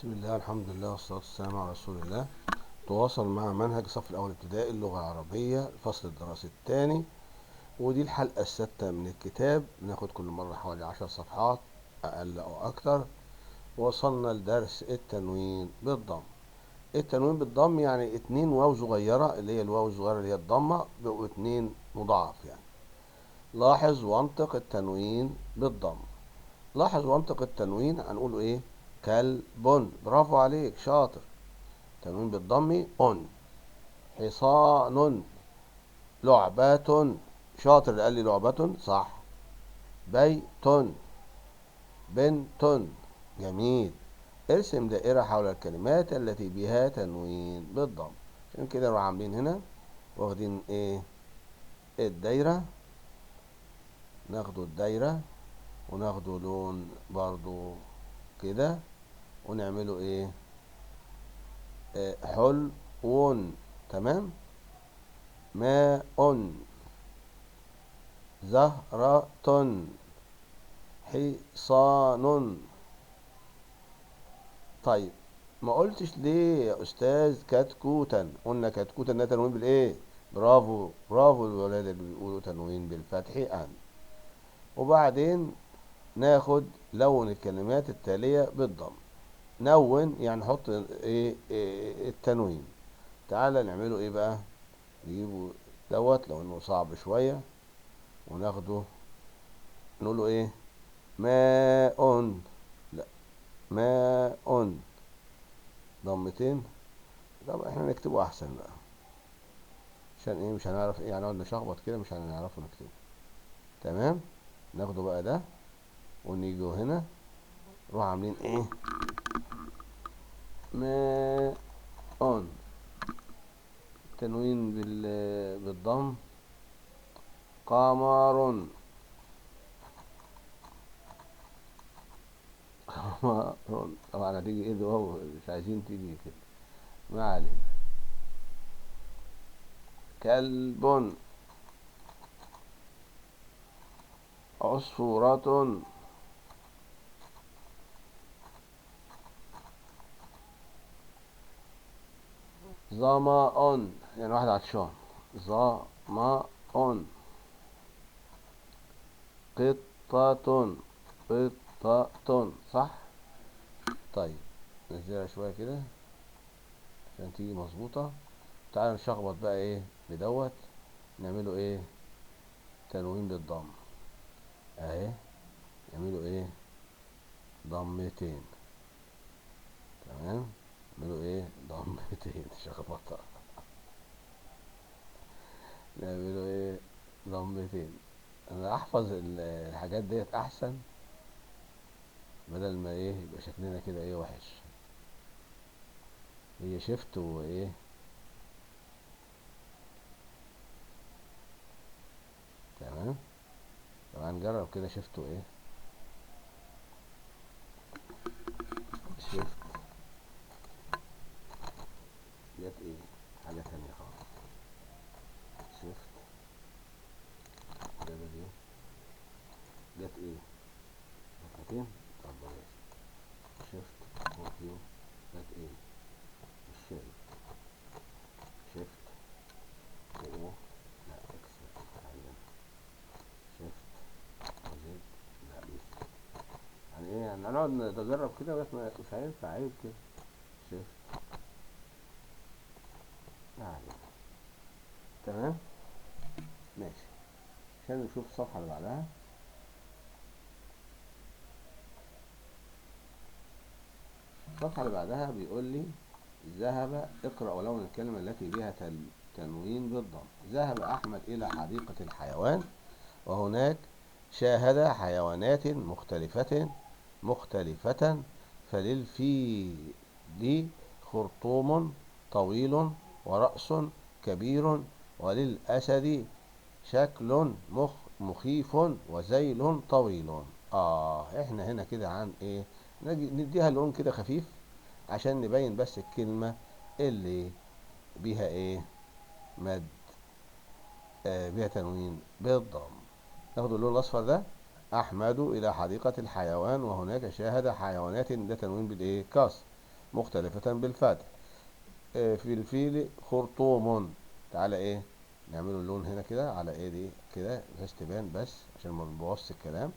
بسم الله، الحمد لله، والصلاة والسلام على رسول الله. تواصل مع منهج الصف الأول ابتدائي اللغة العربية، الفصل الدراسي الثاني، ودي الحلقة السادسة من الكتاب. بناخد كل مرة حوالي 10 صفحات أقل أو أكتر. وصلنا لدرس التنوين بالضم. التنوين بالضم يعني 2 واو صغيرة، اللي هي الواو الصغيرة اللي هي الضمة، بقوا 2 مضاعف يعني. لاحظ وانطق التنوين بالضم. لاحظ وانطق التنوين، هنقوله ايه؟ كلب. برافو عليك، شاطر. تنوين بالضم أن. حصان، لعبة، شاطر اللي قال لي لعبة، صح. بيت، بنت، جميل. ارسم دائرة حول الكلمات التي بها تنوين بالضم. عشان كده نروح عاملين هنا واخدين ايه؟ الدايرة، ناخده الدايرة وناخده لون برضو كده، ونعمله ايه؟ حلو، تمام. ماء، زهرة، حصان. طيب ما قلتش ليه يا استاذ كتكوتا؟ قلنا كتكوتا ده تنوين بالايه؟ برافو، برافو الولاد اللي بيقولوا تنوين بالفتح ان. وبعدين ناخد لون الكلمات التالية بالضم. نون يعني نحط ايه؟ إيه التنوين. تعالى نعمله ايه بقى؟ نجيبه دوت لو انه صعب شوية، وناخده نقوله ايه؟ ماء، لا ماء ضمتين. طب احنا نكتبه احسن بقى، عشان ايه؟ مش هنعرف ايه، هنقعد نشخبط كده مش هنعرفه نكتبه. تمام. ناخده بقى ده ونيجي هنا نروح عاملين ايه؟ ماء، تنوين بالضم، قمر، قمر. طبعا هتيجي ايه ده؟ مش عايزين تيجي كده، ما علينا. كلب، عصفورة، ظمأ، يعني واحد عطشان، ظمأ، قطة، قطة، صح؟ طيب نزلها شوية كده عشان تيجي مظبوطة. تعالى نشخبط بقى ايه بدوت، نعمله ايه؟ تنوين بالضم اهي، نعمله ايه؟ ضمتين. تمام، نعمله ايه؟ ضمتين. شخبطة، نعمله ايه؟ ضمتين. انا احفظ الحاجات ديت احسن، بدل ما ايه يبقى شكلنا كده ايه وحش. هي شيفت وايه؟ تمام. طبعا نجرب كده شيفت وايه؟ شيفت جت ايه؟ حاجة تانية خالص. شيفت دبليو جت ايه؟ فتحتين. طب بلاش. شيفت وكيو جت ايه؟ مش شايف. شيفت او لا اكس عندنا. شيفت وزد لا مش يعني ايه؟ يعني هنقعد نتجرب كده بس مش هينفع، عيب كده. شيفت ما علينا. تمام ماشي. عشان نشوف الصفحة اللي بعدها. الصفحة اللي بعدها بيقول لي ذهب، اقرأ ولون الكلمة التي بها تنوين بالضم. ذهب أحمد إلى حديقة الحيوان، وهناك شاهد حيوانات مختلفة، فللفيل خرطوم طويل ورأس كبير، وللأسد شكل مخيف وذيل طويل. احنا هنا كده عن ايه؟ نديها لون كده خفيف عشان نبين بس الكلمة اللي بيها ايه؟ مد، بيها تنوين بالضم. ناخد اللون الأصفر ده. أحمد إلى حديقة الحيوان، وهناك شاهد حيوانات، ده تنوين بالإيه؟ كسر. مختلفة بالفتح. في الفيل خرطوم. تعالى ايه نعمله اللون هنا كده على ايه دي كده بحيث تبان، بس عشان ما نبوظش الكلام.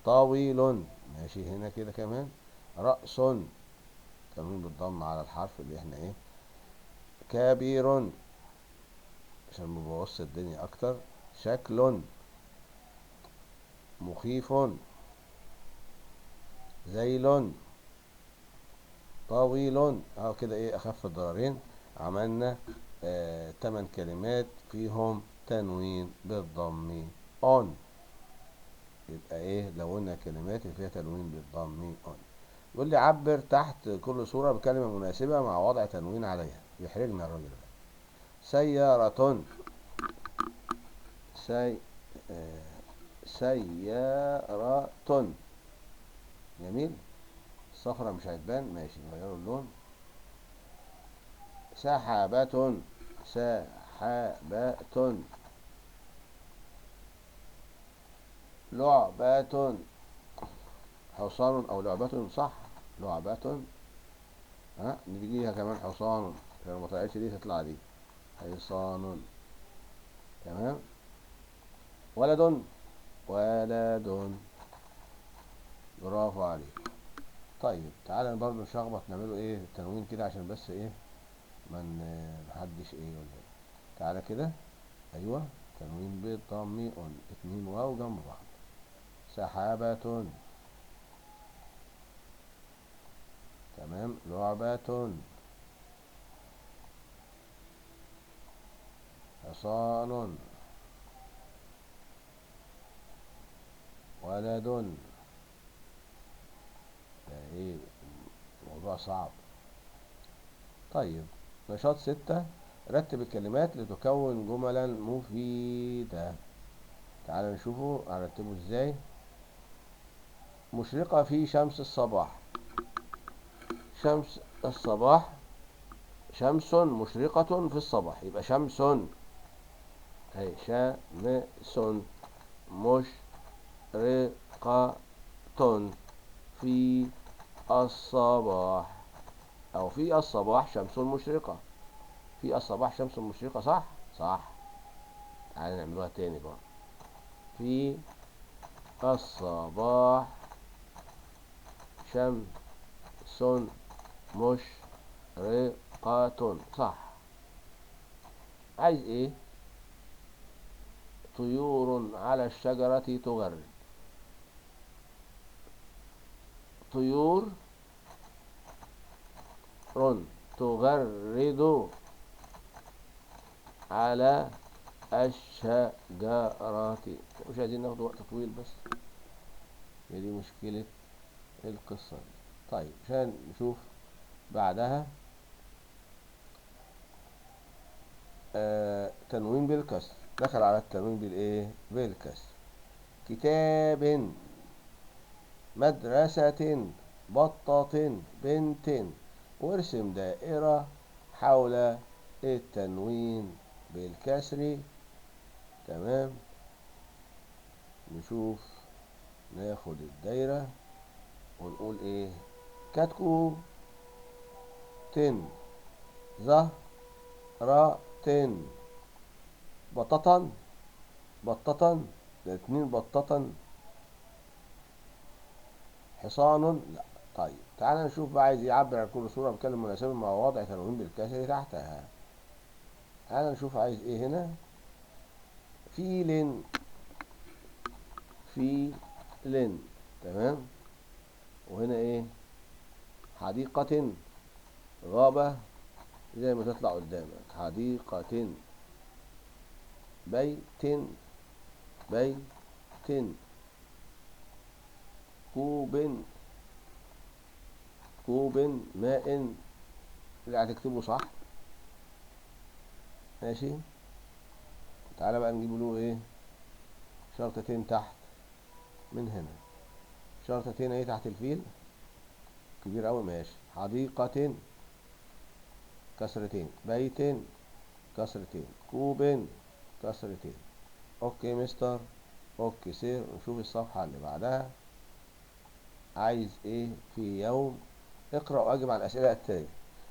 طويل، ماشي هنا كده كمان. رأس، تنوين بالضم على الحرف اللي احنا ايه. كبير، عشان ما نبوظش الدنيا اكتر. شكل، مخيف، ذيل، طويل. اهو كده ايه اخف الضررين. عملنا 8 كلمات فيهم تنوين بالضم اون. يبقى ايه لو قلنا كلمات اللي فيها تنوين بالضم اون. يقول لي عبر تحت كل صورة بكلمة مناسبة مع وضع تنوين عليها. بيحرجنا الراجل ده. سيارة، سيارة، جميل. الصفرة مش هتبان، ماشي نغيروا اللون. سحابة، سحابة، لعبة، حصان أو لعبة، صح لعبة، ها نجيها كمان حصان، لو ما طلعتش دي تطلع دي حصان، تمام. ولد، ولد، برافو عليك. طيب تعالى برضو نشخبط نعمله ايه التنوين كده عشان بس ايه ما محدش ايه يقول لنا. تعالى كده، ايوه تنوين بالضم اون، 2 واو جنب بعض. سحابة، تمام. لعبة، حصان، ولد. ده ايه الموضوع صعب. طيب نشاط 6، رتب الكلمات لتكون جملا مفيدة. تعال نشوفه هنرتبه ازاي. مشرقة في شمس الصباح، شمس الصباح، شمس مشرقة في الصباح، يبقى شمس اهي، شمس مشرقة في الصباح، أو في الصباح شمس مشرقة، في الصباح شمس مشرقة، صح؟ صح. تعالى نعملوها تاني بقى. في الصباح شمس مشرقة، صح. عايز ايه؟ طيور على الشجرة تغرد، طيور تغرد على الشجرة. مش عايزين ناخد وقت طويل بس هي دي مشكلة القصة دي. طيب عشان نشوف بعدها تنوين بالكسر، دخل على التنوين بالايه؟ بالكسر. كتاب، مدرسة، بطة، بنت، وارسم دائرة حول التنوين بالكسر، تمام. نشوف ناخد الدايرة ونقول ايه؟ كتكو تن، زهرة، بطة، بطة، ده 2 بطة، حصان، لا. طيب تعالى نشوف بقى عايز يعبر عن كل صورة بكلمة مناسبة مع وضع تنوين بالكسر تحتها. تعالى نشوف عايز ايه هنا. فيل، فيل، تمام. وهنا ايه؟ حديقة، غابة، زي ما تطلع قدامك، حديقة، بيت، بيت، كوب، كوب ماء، اللي هتكتبه صح، ماشي. تعالى بقى نجيب له ايه؟ شرطتين تحت من هنا، شرطتين ايه تحت الفيل، كبير اوي، ماشي. حديقة، كسرتين، بيت، كسرتين، كوب، كسرتين. okay mister، okay sir. نشوف الصفحة اللي بعدها عايز ايه. في يوم اقرأ وأجب على الأسئلة التالية.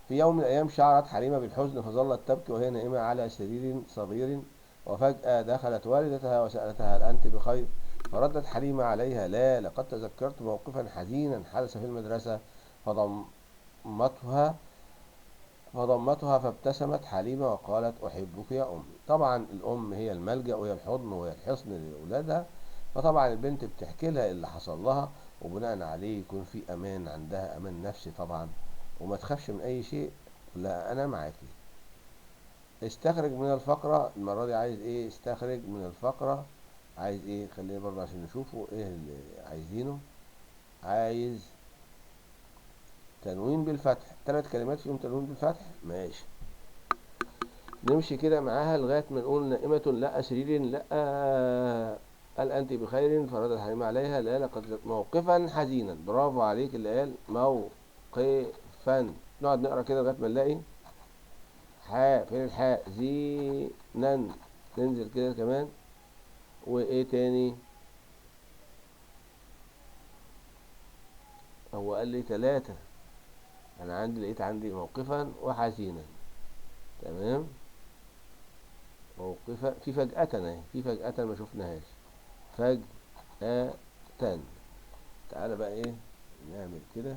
في يوم من الأيام شعرت حليمة بالحزن فظلت تبكي وهي نائمة على سرير صغير، وفجأة دخلت والدتها وسألتها هل أنت بخير؟ فردت حليمة عليها لا، لقد تذكرت موقفا حزينا حدث في المدرسة، فضمتها فابتسمت حليمة وقالت أحبك يا أمي. طبعا الأم هي الملجأ وهي الحضن وهي الحصن لأولادها، فطبعا البنت بتحكي لها اللي حصل لها، وبناء عليه يكون في أمان عندها، أمان نفسي طبعا، وما تخافش من أي شيء، لا أنا معاكي. استخرج من الفقرة المرة دي عايز إيه؟ استخرج من الفقرة عايز إيه؟ خلينا برضه عشان نشوفه إيه اللي عايزينه. عايز تنوين بالفتح، 3 كلمات فيهم تنوين بالفتح، ماشي. نمشي كده معاها لغاية ما نقول نائمة لا سرير لا هل أنت بخير؟ فردت حليمة عليها لا لقد موقفا حزينا. برافو عليك اللي قال موقفا. نقعد نقرا كده لغاية ما نلاقي حاء، فين الحاء؟ زينا، ننزل كده كمان، وإيه تاني؟ هو قال لي 3، أنا لقيت عندي موقفا وحزينا، تمام. موقفا في فجأة أهي، في فجأة ما شفناهاش، فجأة. تعالى بقى إيه نعمل كده،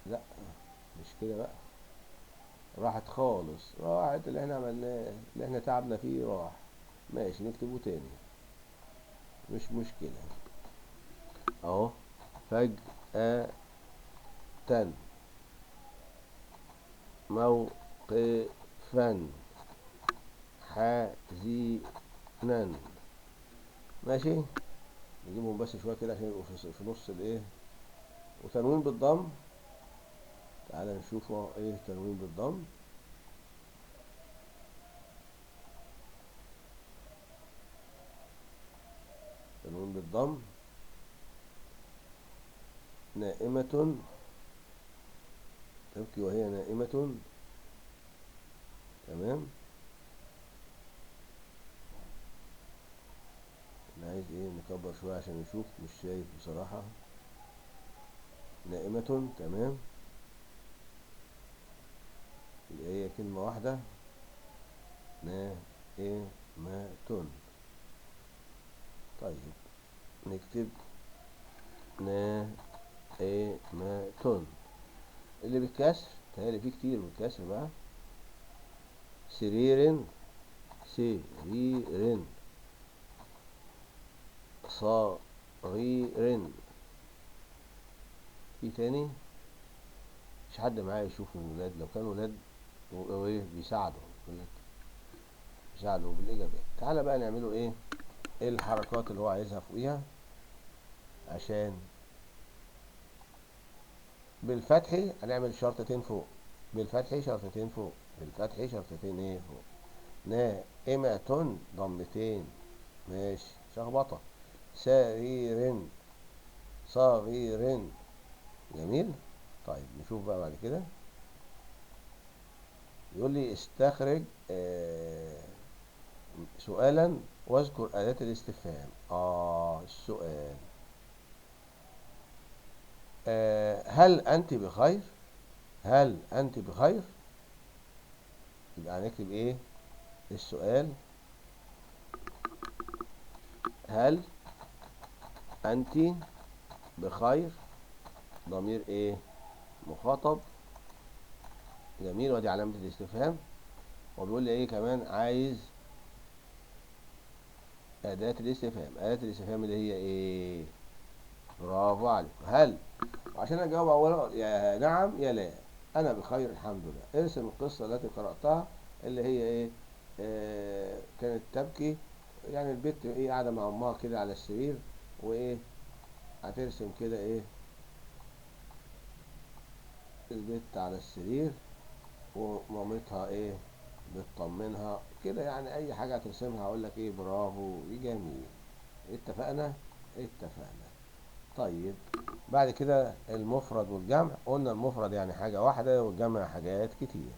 لا مش كده بقى، راحت خالص، راحت اللي احنا عملناه اللي احنا تعبنا فيه راح. ماشي نكتبه تاني مش مشكلة اهو، فجأة موقفا حزينا. ماشي نجيبهم بس شوية كده عشان يبقوا في نص الايه. وتنوين بالضم، تعالى نشوف ايه تنوين بالضم. تنوين بالضم نائمة تبكي وهي نائمة، تمام. انا عايز ايه نكبر شوية عشان نشوف، مش شايف بصراحة. نائمة، تمام، اللي هي كلمة واحدة، نائمة. طيب نكتب نائمة اللي بالكسر، تهيألي فيه كتير بالكسر بقى. سرير، سرير، صغير. في تاني؟ مش حد معايا يشوف من الولاد، لو كانوا ولاد وايه بيساعدوا، ولاد بيساعدوا بالاجابات. تعالى بقى نعمله ايه؟ ايه الحركات اللي هو عايزها فوقيها؟ عشان بالفتح هنعمل شرطتين فوق، بالفتح شرطتين فوق، بالفتح شرطتين ايه فوق. نائمة ضمتين، ماشي، شخبطة. سرير، صغير، جميل. طيب نشوف بقى بعد كده يقول لي استخرج سؤالا واذكر أداة الاستفهام. السؤال، هل أنت بخير؟ هل أنت بخير؟ يبقى هنكتب إيه؟ السؤال، هل أنت بخير؟ ضمير إيه؟ مخاطب، جميل، وادي علامة الاستفهام. وبيقول لي إيه كمان؟ عايز أداة الاستفهام. أداة الاستفهام اللي هي إيه؟ برافو عليك، هل. وعشان أجاوب أولا يا نعم يا لا، أنا بخير الحمد لله. ارسم القصة التي قرأتها اللي هي إيه؟ كانت تبكي، يعني البت إيه قاعدة مع أمها كده على السرير، وإيه هترسم كده إيه؟ البت على السرير ومامتها إيه؟ بتطمنها كده، يعني أي حاجة هترسمها هقول لك إيه؟ برافو، جميل. اتفقنا؟ اتفقنا. طيب بعد كده المفرد والجمع، قلنا المفرد يعني حاجة واحدة والجمع حاجات كتير.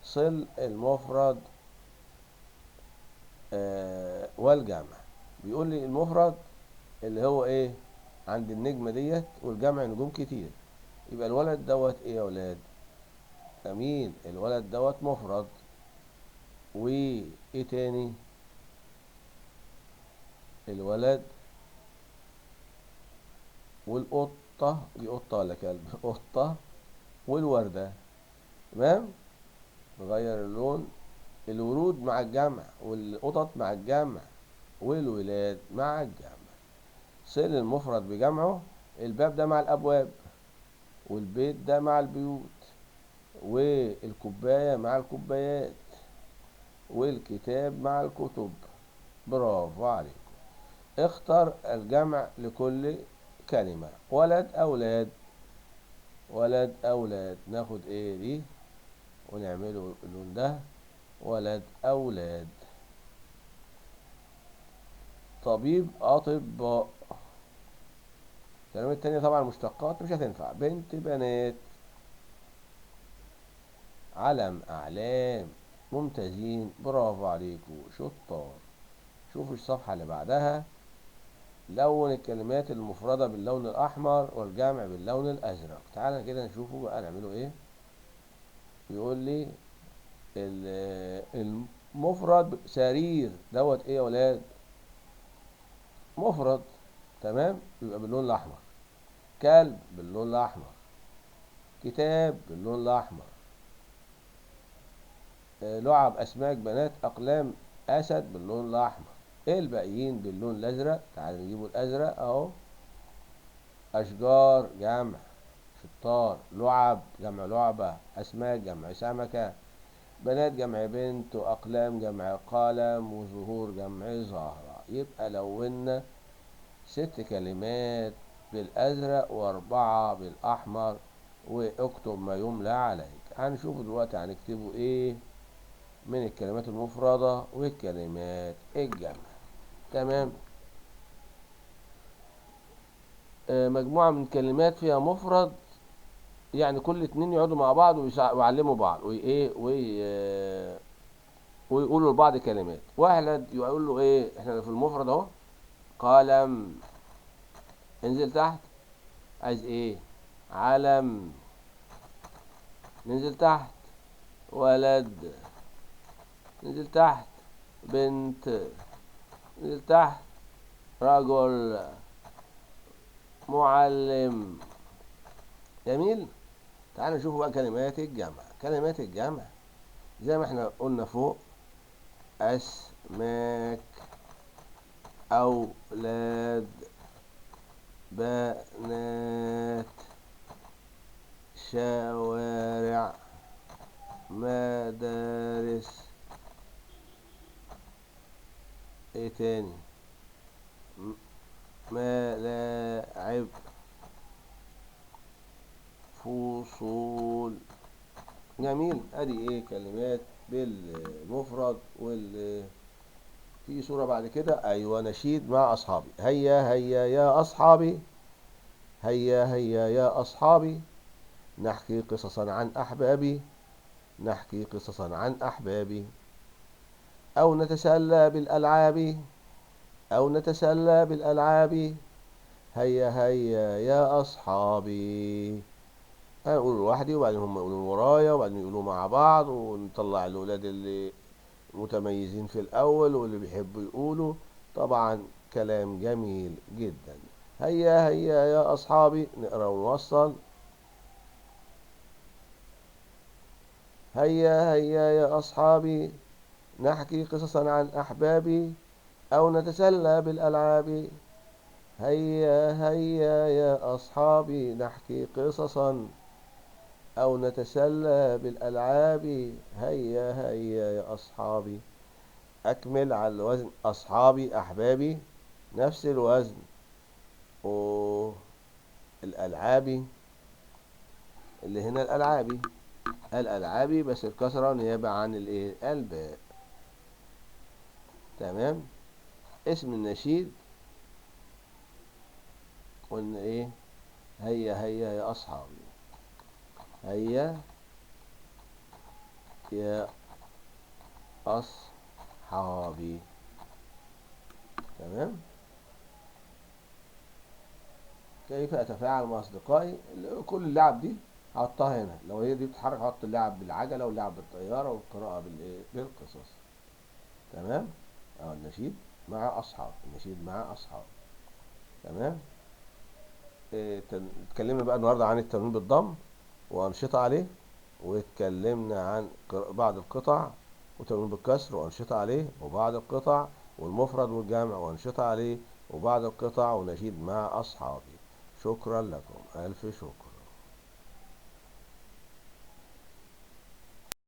صل المفرد والجمع. بيقول لي المفرد اللي هو ايه؟ عند النجمة ديت، والجمع نجوم كتير. يبقى الولد دوت ايه يا ولاد؟ جميل، الولد دوت مفرد. وايه تاني؟ الولد والقطة، دي قطة ولا كلب؟ قطة والوردة. تمام، نغير اللون، الورود مع الجمع والقطط مع الجمع والولاد مع الجمع. صل المفرد بجمعه، الباب ده مع الأبواب، والبيت ده مع البيوت، والكوباية مع الكوبايات، والكتاب مع الكتب. برافو عليكم. اختر الجمع لكل كلمة. ولد أولاد، ولد أولاد، ناخد ايه دي ونعمله اللون ده، ولد أولاد. طبيب أطباء. الكلمات التانية طبعا مشتقات مش هتنفع. بنت بنات، علم أعلام. ممتازين، برافو عليكم، شطار. شوفوا الصفحة اللي بعدها. لون الكلمات المفردة باللون الأحمر والجمع باللون الأزرق. تعالى كده نشوفه بقى نعمله إيه. بيقول لي المفرد سرير دوت إيه يا ولاد؟ مفرد، تمام، يبقى باللون الأحمر. كلب باللون الأحمر، كتاب باللون الأحمر، لعب أسماك بنات أقلام أسد باللون الأحمر. الباقيين باللون الأزرق. تعال نجيبه الأزرق أهو. أشجار جمع شطار، لعب جمع لعبة، أسماك جمع سمكة، بنات جمع بنت، وأقلام جمع قلم، وزهور جمع زهرة. يبقى لونا 6 كلمات بالأزرق و4 بالأحمر، واكتب ما يملى عليك. هنشوف دلوقتي هنكتبه إيه من الكلمات المفردة والكلمات الجمع. تمام. مجموعة من كلمات فيها مفرد، يعني كل 2 يقعدوا مع بعض ويعلموا بعض ويقولوا لبعض كلمات. واحد يقول له ايه، احنا في المفرد اهو، قلم، انزل تحت، عايز ايه؟ علم، ننزل تحت، ولد، ننزل تحت، بنت، ننزل تحت، رجل، معلم. جميل. تعالوا نشوف بقى كلمات الجمع. كلمات الجمع زي ما احنا قلنا فوق، أسماك، أولاد، بنات، شوارع، مدارس، ايه تاني؟ ملاعب، فصول. جميل. ادي ايه كلمات بالمفرد. في صورة بعد كده، ايوه، نشيد مع اصحابي. هيا هيا يا اصحابي، هيا هيا يا اصحابي، نحكي قصصا عن احبابي، نحكي قصصا عن احبابي، او نتسلى بالالعاب، او نتسلى بالالعاب، هيا هيا يا اصحابي. انا اقول لوحدي وبعدين هم يقولوا ورايا وبعدين يقولوا مع بعض، ونطلع الاولاد اللي متميزين في الاول واللي بيحبوا يقولوا. طبعا كلام جميل جدا. هيا هيا يا اصحابي، نقرا ونوصل. هيا هيا يا اصحابي، نحكي قصصا عن احبابي، او نتسلى بالالعاب، هيا هيا يا اصحابي، نحكي قصصا أو نتسلى بالألعاب، هيا هيا يا أصحابي. أكمل على الوزن، أصحابي أحبابي نفس الوزن، والألعابي اللي هنا الألعابي، الألعابي بس الكسرة نيابة عن الإيه؟ الباء. تمام. اسم النشيد قلنا إيه؟ هيا هيا يا أصحابي، هيا يا أصحابي. تمام. كيف أتفاعل مع أصدقائي. كل اللعب دي هحطها هنا، لو هي دي بتتحرك هحط اللعب بالعجلة واللعب بالطيارة والقراءة بالإيه؟ بالقصص. تمام؟ النشيد مع أصحاب، النشيد مع أصحاب. تمام؟ اتكلمنا بقى النهارده عن التنوين بالضم وأنشطة عليه، واتكلمنا عن بعض القطع وتنوين بالكسر وأنشطة عليه، وبعض القطع والمفرد والجمع وأنشطة عليه، وبعض القطع ونشيد مع أصحابي. شكرا لكم، ألف شكر.